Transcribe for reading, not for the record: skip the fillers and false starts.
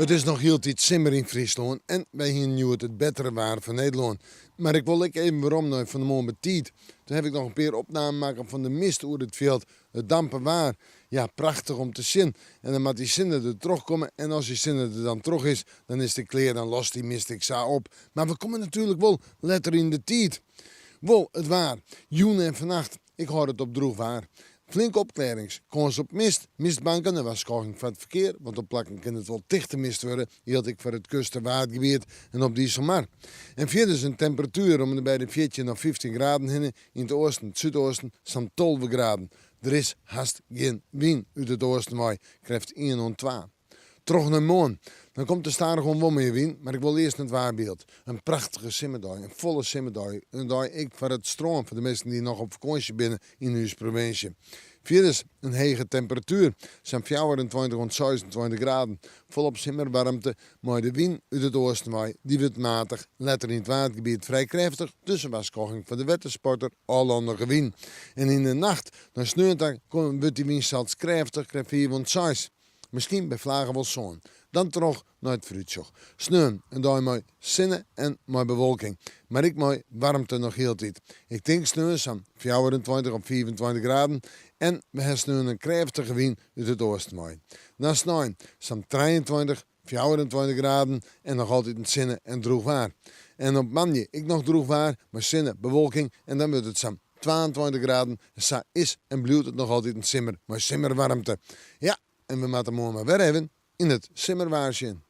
It is noch hieltyd simmer yn Fryslân en wy hienen hjoed it bettere waar fan Nederlân. Mar ik wol ek even werom nei fan 'e moarn betiid. Toen haw ik noch in pear opnamen makke fan de mist oer it fjild, it dampe waar. Ja, prachtich om te sjen. En dan moat dy sinne der troch komme en as dy sinne der dan troch is, dan is it klear, dan lost dy mist ek sa op. Mar we komme natuerlik wol letter yn de tiid. Wol, it waar. Jûn en fannacht. Ik hâld it op drûch waar. Flinke opklearrings, kâns op mist, mistbanken en warskôging foar it ferkear, want op plakken kin it wol tichte mist wurde, jildt ek foar it kust en Waadgebiet en op de Iselmar. En fierders in temperatuer om en by de 14 of 15 graden hinne, yn it oasten, it súdoasten sa'n 12 graden. Der is hast gjin wyn út it oasten wei, krêft ien oant twa. Troch nei moarn. Dan komt der stadichoan wol mear wyn, mar ik wol earst nei it waarbyld. In prachtige simmerdei, in folle simmerdei. In dei ek foar it strân, foar de minsken dy't noch op fakânsje binne yn ús provinsje. Fierders in hege temperatuer, sa'n 24 oant 26 graden. Folop simmerwaarmte mei de wyn út it oasten wei. Dy wurdt matich, letter yn it Waadgebiet frij krêftich, dus in warskôging foar de wettersporter, ôflannige wyn. En yn de nacht nei sneon ta wurdt dy wyn sels krêftich, krêft fiif oant seis. Miskien by flagen wol sân. Dan troch nei it foarútsjoch. Sneon in dei mei sinne en mei bewolking, mar ek mei waarmte noch hieltyd. Ik tink sneon sa'n 24 of 25 graden en we ha sneon in krêftige wyn út it oasten wei. Dan snein sa'n 23, 24 graden en noch altyd sinne en drûch waar. En op moandei ek noch drûch waar mei sinne, bewolking en dan wurdt it sa'n 22 graden. Sa is en bliuwt it noch altyd in simmer mei simmerwaarmte. Ja, en we moatte moarn mar wer even yn it simmerwaar sjen.